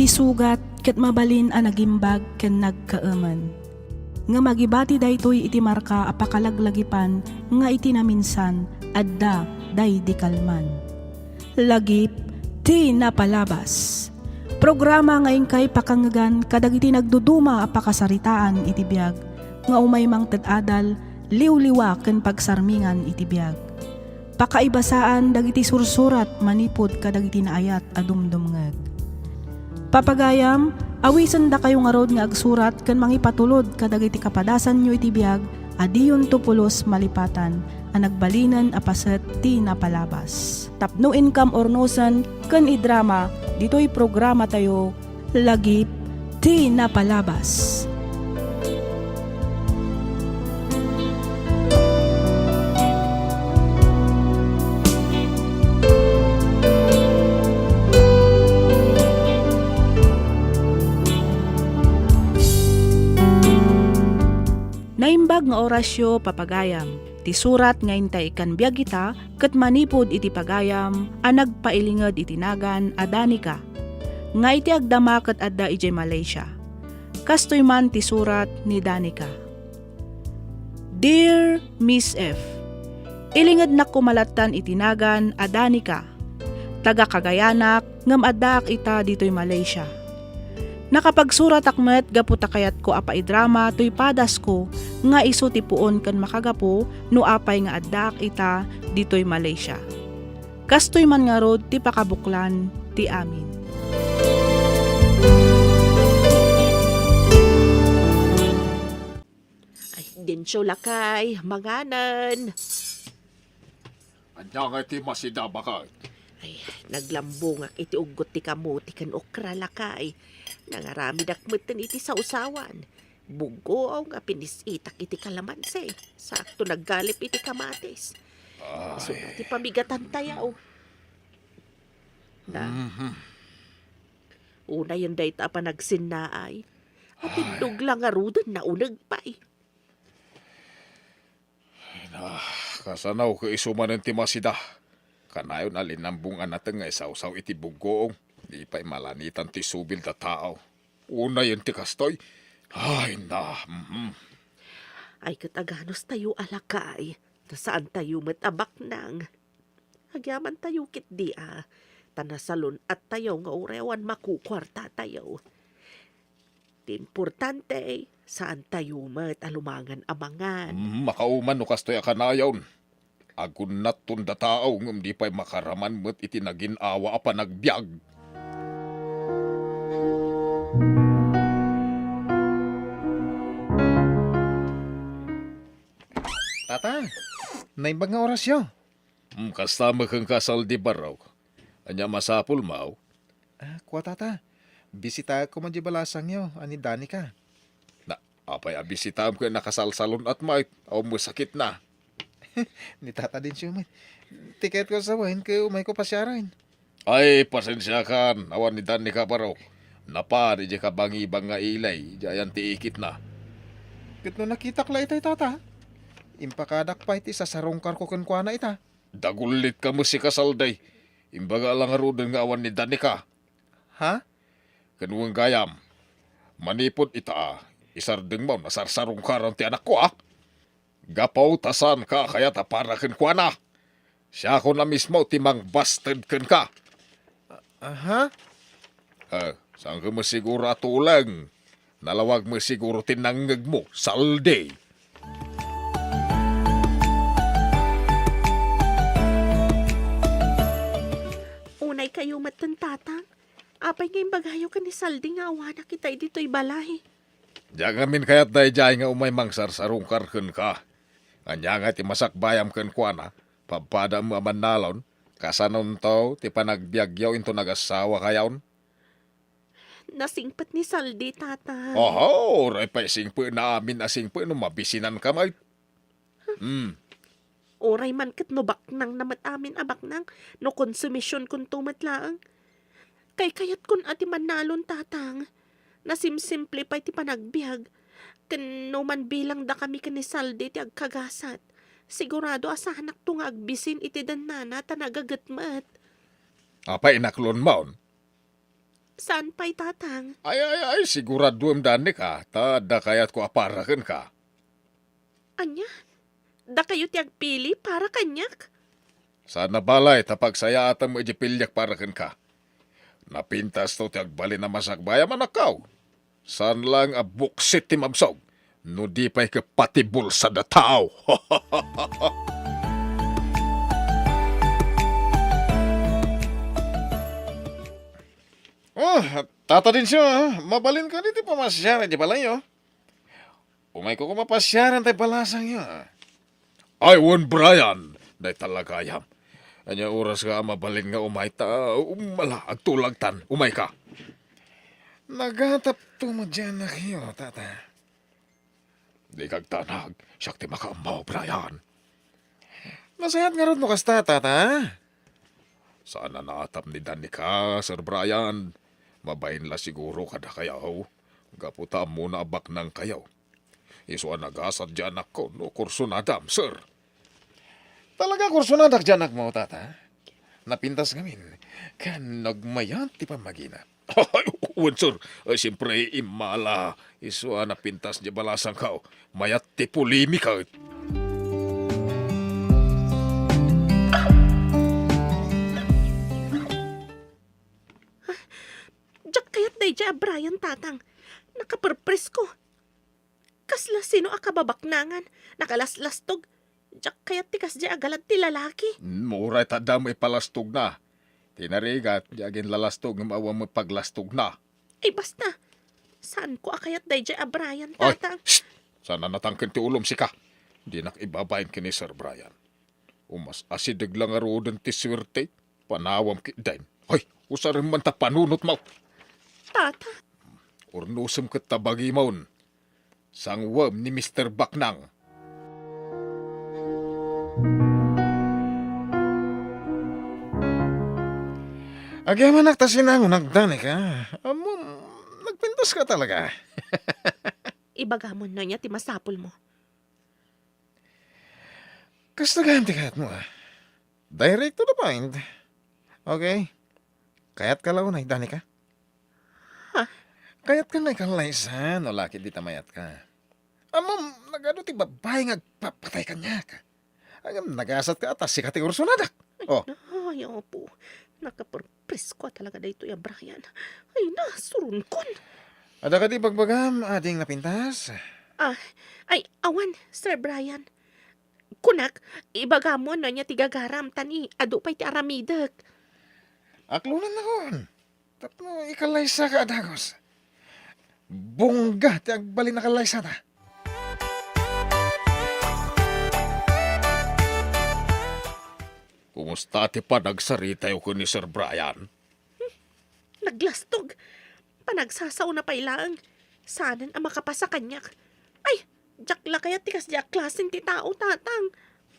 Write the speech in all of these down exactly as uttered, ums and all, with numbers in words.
Ti sugat ket mabalin a nagimbag ken nagkaemen. Ngem agibati daytoy iti marka a pakalaglagipan nga iti naminsan adda daydi kalman. Lagip ti napalabas. Programa nga inkay pakangngegan kadagiti nagduduma a pakasaritaan iti biag nga umay mangted adal, liwliwa ken pagsarmingan iti biag. Pakaibasaan dagiti sursurat manipud kadagiti naayat a dumdumngeg. Papagayam, awisendakayo ngarud nga agsurat ken mangipatulod kadagiti kapadasanyo iti biag a diyonto pulos malipatan a nagbalinen a paset ti napalabas. Tapno inkam urnosen ken idrama ditoy programatayo, Lagip ti Napalabas. Naimbag nga orasyo, papagayam. Ti surat nga intay ikkan biag ita ket manipud iti pagayam a nagpailinged iti nagan a Danica, nga iti agdama ket adda idiay Malaysia. Kastoy man ti surat ni Danica. Dear Miss F, ilingednak koma lattan iti nagan a Danica. Taga Cagayanak, ngem addaak ita ditoy Malaysia. Nakapagsuratak met gapu ta kayatko a paidrama toy padasko nga isu ti puon ken makagapu no apay nga addaak ita ditoy Malaysia. Kastoy man ngarud ti pakabuklan ti amin. Ay, Dencio, lakay, manganen. Ania nga iti masida, baket? Ay, naglambongak iti uggot ti kamote ken okra, lakay. Nangaramidak metten iti sawsawan. Buggoong a pinis-itak iti kalamansi. Sakto naggalip iti kamatis. Ay. Isu ti pamigatantayo. Na. Mhm. Unayen dayta a panagsinnaay. Ay. Atindog la ngaruden, nauneg pay. Na, kasano ket isu manen ti masida? Kanayon a linambong a nateng nga isawsaw iti buggoong. Di pay malanitan ti subil da tao. Unayen ti kastoy. Ay, na, mhm. Ay, ket aganustayo a lakay. Ta saantayo met a baknang. Agyamantayo ketdi a, ta nasalun-attayo nga uray awan makukuartatayo. Ti importante, saantayo met a lumangan a mangan. Mm, makauman no kastoy a kanayon. Agunnatton da tao ngem di pay makaraman met iti nagin-awa a panagbiag. Tata, naimbag nga orasyo. Hmm, kasta met kenka, Saldi, barok. Ania masapulmo? Ah, kua, Tata. Bisitaek koma diay balasangyo a ni Danica. Na, apay a bisitaem ket nakasalsalun-at met, awan met sakitna? Ni Tata Dencio met. Ti kayatko a sawen ket umayko pasiaren. Ay, pasensiakan, awan ni Danica, barok. Napan idiay kabangibang nga ili, idiay ayan ti ikitna. Ket no nakitak la itay, Tata, impakadak pay ti sasarungkarko kenkuana ita. Dagullitka met sika, Saldi. Imbaga la ngaruden nga awan ni Danica. Ha? Ken wen gayam, manipud ita, isardengmo no sarsarungkaran ti anakko, a? Gapu ta saanka a kayat a para kenkuana. Siakon a mismo ti mangbasted kenka. Aha? Eh, saanka met siguro a tuleng? Nalawag met siguro ti nangngegmo, Saldi. Unaykayo metten, Tatang. Apay nga imbagayo ken ni Saldi nga awanak itay ditoy balay? Diak ngamin kayat daydiay nga umay mangsarsarungkar kenka. Ania ngay ti masakbayam kenkuana? Padpadaem a mannalon? Kasanonto ti panagbiagyo inton agassawakayon? Nasingpet ni Saldi, Tata. Oho, uray pay singpetna amin a singpet no mabisinanka met. Hmm. Uray man ket no baknangna met amin a baknang, no konsumisionkonto met laeng. Kaykayatkon a ti mannalon, Tatang. Nasimsimple pay ti panagbiag. Ken no manbilangdakami ken ni Saldi ti agkagasat, sigurado a saanakto nga agbisin iti dennana ta nagaget met. Apay inaklonmon? Saan pay, Tatang? Ay, ay, ay, siguraduem, Danica, ta adda kayatko a para kenka. Ania? Dakayo ti agpili para kaniak? Saan a balay ta pagsayaatam idiay piliek para kenka. Napintasto ti agbalin a masakbay a manakkaw. Saan laeng a buksit ti mabsog, no di pay ket pati bulsad a tao. Oh, Tata Dencio, ah, mabalin kadi ti pamasiar idiay balayyo? Umayko koma pasiaran tay balasangyo. Ay, wen, Brian, dayta la gayam. Ania oras nga mabalin nga umay ta, um, ala, agtulagtan, umayka. Nagatapto met diay annakyo, Tata. Dika agtanag, siak ti makaammo, Brian. Nasayaat ngarud no kasta, Tata. Saan a natap ni Danica, Sir Brian. Mabain la siguro kadakayo, gapu ta ammona a baknangkayo. Isu a nagasat diay anakko no kursunadam, sir. Talaga kursunadak diay anakmo, Tata. Napintas ngamin, ken nagmayat ti pammagina. Ay, wen, sir. Ay, siempre, immala. Isu a napintas diay balasangko. Mayat ti polemika. Diak kayat daydiay a Brian, Tatang. Nakaperpresko. Kasla sino a kababaknangan, nakalaslastog. Diak kayat ti kasdiay a galad ti lalaki. Mm, uray ta adda met ipalastogna. Ti narigat, di aginlalastog ngem awan met paglastogna. Ay, basta. Saanko a kayat daydiay a Brian, Ay, Tatang. Shh! Saan a natangken ti ulom, sika. Dinak ibabain ken ni Sir Brian. Umas-asideg la ngaruden ti suerte, panawam ketdin. Hoy, usarem man ta panunotmo. Tata. Urnosem ket ta bagimon. Sanguem ni Mister Baknang. Agyamanak ta sinangonak, Danica. Ammom, nagpintaska talaga. Ibagamon no ania ti masapulmo. Kasta gayam ti kayatmo, ah. Direct to the point. Okay. Kayatka la unay, Danica? Ha? Kayatka nga ikallaysa no la ket dita mayatka. Ammom, nagadu ti babbai nga agpapatay kaniak. Ngem nagasatka a ta sika ti kursunadak. Oh. Ay, Apo. Nakaperpresko a talaga daytoy a Brian. Ay, nasuronkon. Adda kadi ibagbagam, ading napintas? Ah, ay, awan, Sir Brian. Kunak, ibagamon no ania ti gagaram, ta ni adu pay ti aramidek. Aklonannakon. Tapno ikalaysaka a dagus. Bongga ti agbalin a kalaysata. Kumusta ti panagsaritayo ken ni Sir Brian? Naglastog. Panagsasaona pay laeng. Saanen a makapasa kaniak. Ay, diak la kayat ti kasdiay a klasen ti tao, Tatang.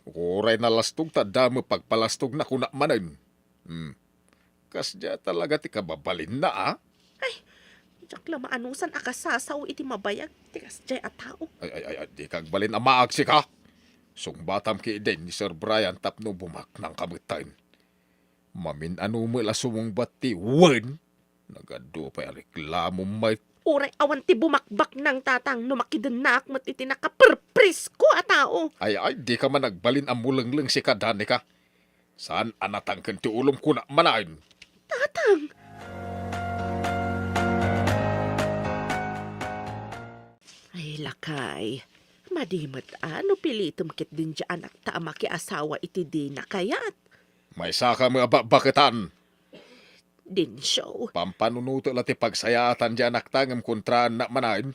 Uray nalastog ta adda met pagpalastogna, kunak manen. Hmm. Kasdiay talaga ti kababalinna, a? Ay, diak la maanusan a kasasao iti mabayag ti kasdiay a tao. Ay, ay, ay, ay, dika agbalin a maagsika. Sungbatam ketdin ni Sir Brian tapno bumaknangka metten. Mamin-ano met la sumungbat ti wen, nagadu pay a reklamo met. Uray awan ti bumakbaknang, Tatang, no makidennaak met iti nakaperpresko a tao. Ay, ay, dika man agbalin a mulengleng, sika, Danica. Saan a natangken ti ulom, kunak manen. Tatang! Ay, lakay. Madi met a no pilitem ketdin diay anakta a makiasawa iti dina kayat. Maysaka met a bakbaketan. Dencio. Pampanunotek la ti pagsayaatan diay anakta ngem kontraannak manen.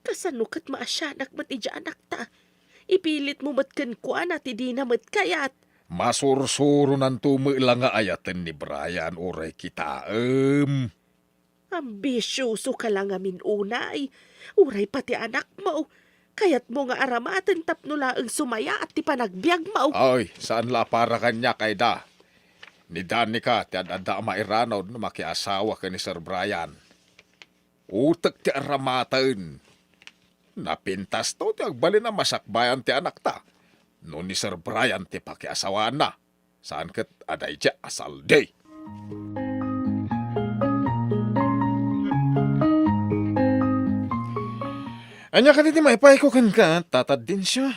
Kasano ket maasianak met idiay anakta? Ipilitmo met kenkuana ti dina met kayat. Masursuronanto met la nga ayaten ni Brian uray kitaem. Ambisiosoka la ngamin unay. Uray pati anakmo. Kayatmo nga aramaten tapno laeng sumayaat ti panagbiagmo. Ay, saan la a para kaniak, Aida. Ni Danica ti ad-adda a mairanod no makiasawa ken ni Sir Brian. Utek ti aramaten. Napintasto ti agbalin a masakbayan ti anakta no ni Sir Brian ti pakiasawaanna. Saan ket a daydiay a saldi. Ania kadi ti maipayko kenka, Tata Dincio?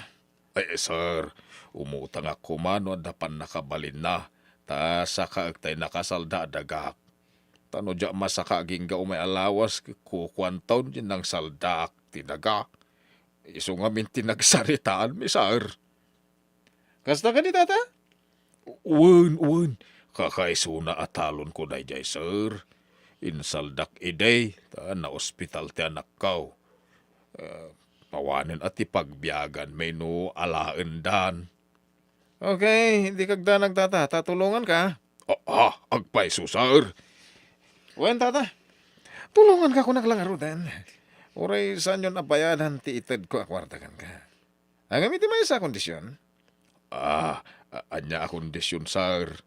Ay, sir, umutangak koma no adda pannakabalinna, ta sakaek tay nakasalda a dagak. Ta no diak masaka agingga umay a lawas, kukuantaon diay nangsaldaak ti daga. Isu ngamin ti nagsaritaanmi, sir. Kasta kadi, Tata? Wen, wen. Kakaisuna a talonko daydiay, sir. Insaldak idi, ta naospital ti anakko. Eh, pawanen a ti pagbiaganmi no alaendan. Okay, dika agdanag, Tata, ta tulonganka. Ah, ah, agpayso, sir. Wen, Tata. Tulonganka kunak la ngaruden. Uray saanyon a bayadan ti itedko a kuarta kenka. Ngem iti maysa a kondision. Ah, a-, ania a kondision, sir?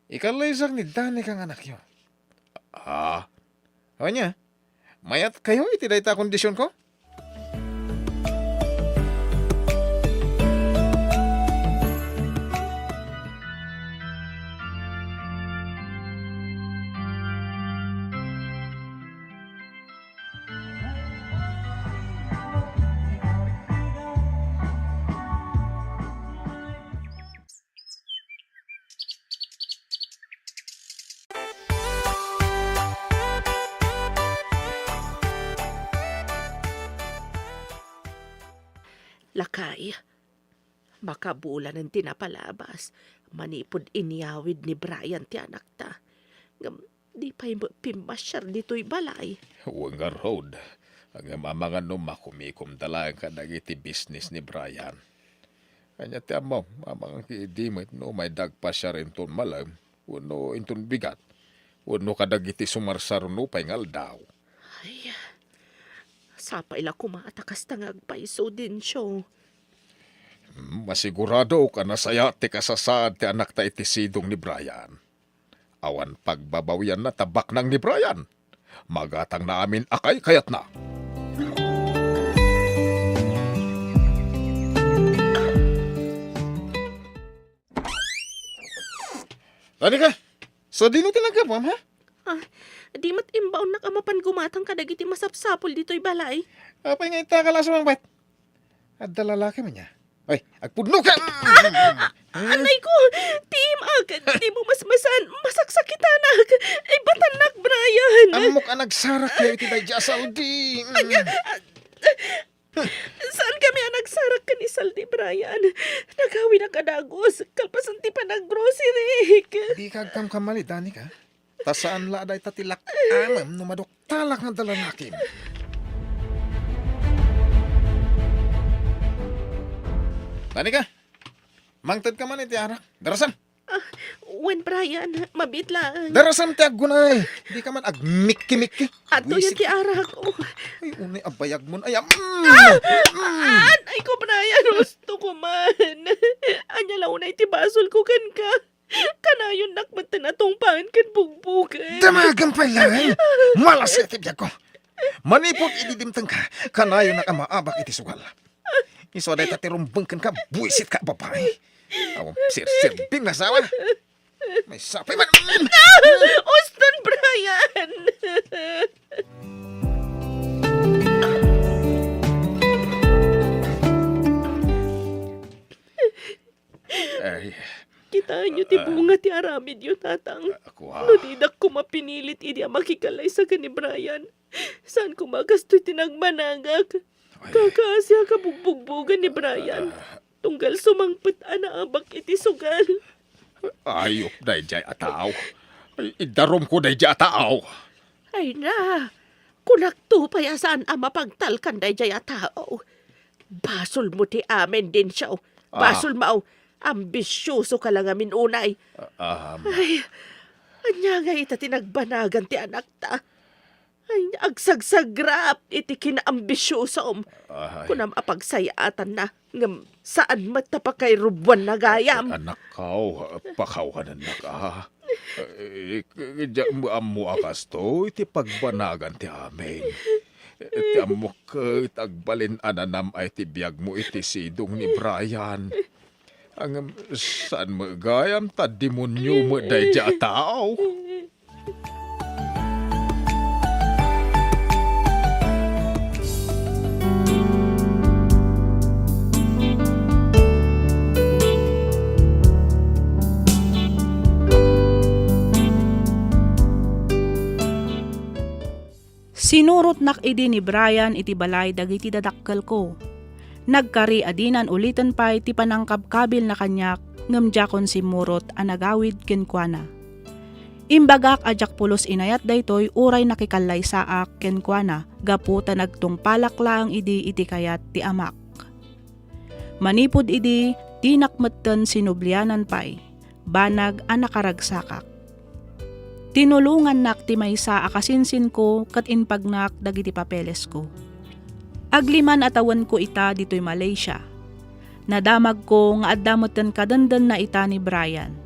Ikallaysak ni Danica nga anakyo. Ah? Ania? Mayatkayo iti dayta a kondisionko? Lakay, makabulanen ti napalabas manipud inyawid ni Brian ti anakta. Ngem di pay met pimmasiar ditoy balay. Wen ngarud, ngem amangan no makumikomda laeng kadagiti bisnis ni Brian. Ania ti ammom, amangan ket idi met no mayda agpasiar inton malem, wenno inton bigat, wenno kadagiti sumarsaruno pay nga aldaw. Ay, sapay la koma ta kasta nga agpayso, Dincio. Hmm, masiguradok a nasayaat ti kasasaad ti anakta iti sidong ni Brian. Awan pagbabawianna ta baknang ni Brian. Magatangna amin a kaykayatna. Danica, sadino ti naggapuam, ha? Ah, di met imbaonnak a mapan gumatang kadagiti masapsapul ditoy balay. Apay nga ita ka la sumangpet? Adda lalaki man ya. Ay, agpudno ka! Ah! Anay ko! Tiim-ak! Di mo masmasan! Masaksakitanak! Ibatannak, Brian! Ammok a nagsarak kayo iti daydi a Saldi. Anya? Saan kami a nagsarak ken ni Saldi, Brian? Nagawidak a dagus, kalpasan ti panaggroceryk. Di ka agkamkamali, Danica. Ta saan la a dayta ti lak-amem no maduktalak nga adda lalakim. Danica, mangted ka man iti arak. Darasam! Ah, wen, Brian, mabiit laeng. Darasam ti aggunay. Di ka man agmikki-mikki. Adtoy ti arak, oh. Ay, unay a bayag mo. Ay, am-, mm, mm. Ay ko, Brian, husto ko man. Anya la unay ti basol ko kenka. Kanayonnak met ti natungpaen ken bugbogen. Damagem pay laeng. Malas iti biag ko. Manipud idi dimteng ka, kanayonnak a maabak iti sugal. Isu a dayta ti rumbeng kenka, buisit ka a babai. Awan serserbing nga asawa. May sapay man. Ah! Uston, Brian! Ay. Kitaenyo ti ah, bunga ti aramidyo, Tatang. Ah, kua. No didak koma pinilit idi a makikallaysa ken ni Brian, saan koma kastoy ti nagbanagak. Ay. Kakaasiak a bugbugbogen ni Brian. Ah. Tunggal sumangpet a naabak iti sugal. Ayop daydiay a tao. Ay, idarumko daydiay a tao. Ay na, kunakto pay a saan a mapagtalkan daydiay a tao. Basolmo ti amin, Dencio. Ah. Basolmo, ambisioso ka la ngamin unay. Ah, ah, ma- Ay, ania ngay ita ti nagbanagan ti anakta? Ay, agsagsagrap iti kinaambisyosom. Ay. Kunam a pagsayaatanna, ngem saan met ta pakairubuanna gayam. Anakko, pakawanennak, a. Eh, diak ammo a kastoy ti pagbanagan ti amin. Ti ammok ket agbalin a nanam-ay ti biagmo iti sidong ni Brian. Ngem saan met gayam ta demonio met daydiay a tao. Sinurotnak idi ni Brian iti balay dagiti dadakkelko. Nagkari a dinan uliten pay ti panangkabkabilna kaniak, ngem diakon simmurot a nagawid kenkuana. Imbagak a diak pulos inayat daytoy uray nakikallaysaak kenkuana gapu ta nagtungpalak laeng idi iti kayat ti amak. Manipud idi, dinak metten sinublianan pay, banag a nakaragsakak. Tinulongannak ti maysa a kasinsinko ket impagnak dagiti papelesko. Agliman a tawenko ita ditoy Malaysia. Nadamagko nga adda metten kadendenna ita ni Brian.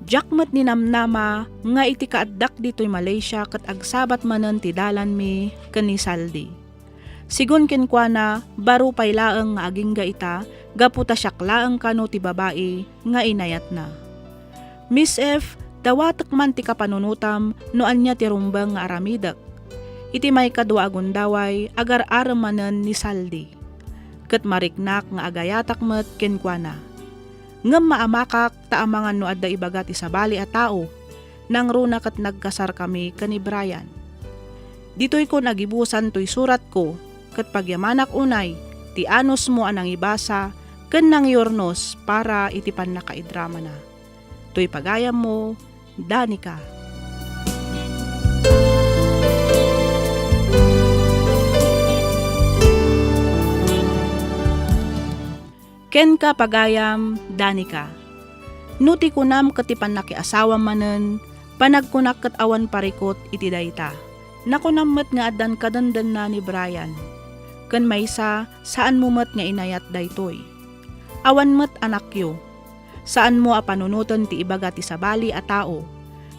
Diak met ninamnama nga iti kaaddak ditoy Malaysia ket agsabat manen ti dalanmi ken ni Saldi. Sigun kenkuana, baro pay laeng nga agingga ita gapu ta siak laeng kano ti babai nga inayatna. Miss F, dawatek man ti kapanunotam no ania ti rumbeng nga aramidek. Iti maikadua a gundaway, agar-arem manen ni Saldi. Ket mariknak nga agayatak met kenkuana. Ngem maamakak ta amangan no adda ibaga ti sabali a tao, nangruna ket nagkasarkami ken ni Brian. Ditoykon agibusan toy suratko, ket pagyamanak unay ti anusmo a nangibasa ken nangyurnos para iti pannakaidramana. Toy pagayammo, Danica. Kenka, pagayam, Danica. No ti kunam ket ti pannakiasawam manen, panagkunak ket awan parikut iti dayta. Nakunam met nga addan kadendenna ni Brian. Ken maysa, saanmo met nga inayat daytoy. Awan met anakyo. Saanmo a panunoten ti ibaga ti sabali a tao.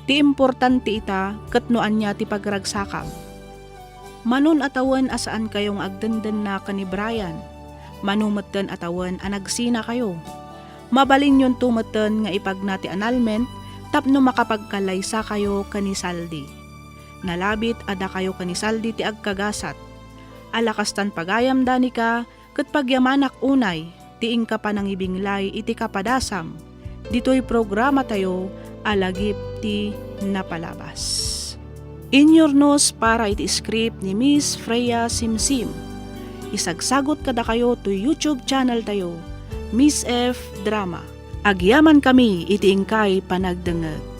Ti importante ita ket no ania ti pagragsakam. Manon a tawen a saankayo nga agdendenna ken ni Brian. Mano metten a tawen a nagsinakayo. Mabalinyonto metten nga ipagna ti annulment tapno makapagkallaysakayo ken ni Saldi. Nalabit a dakayo ken ni Saldi ti agkagasat. Ala kastan pagayam, Danica, ket pagyamanak unay ti inka panangibinglay iti kapadasam ditoy programatayo a Lagip ti Napalabas. Inyurnos para iti script ni Miss Freya Simsim. Isagsagot kadakayo toy YouTube channel tayo, Miss F Drama. Agyamankami iti inkay panagdengngeg.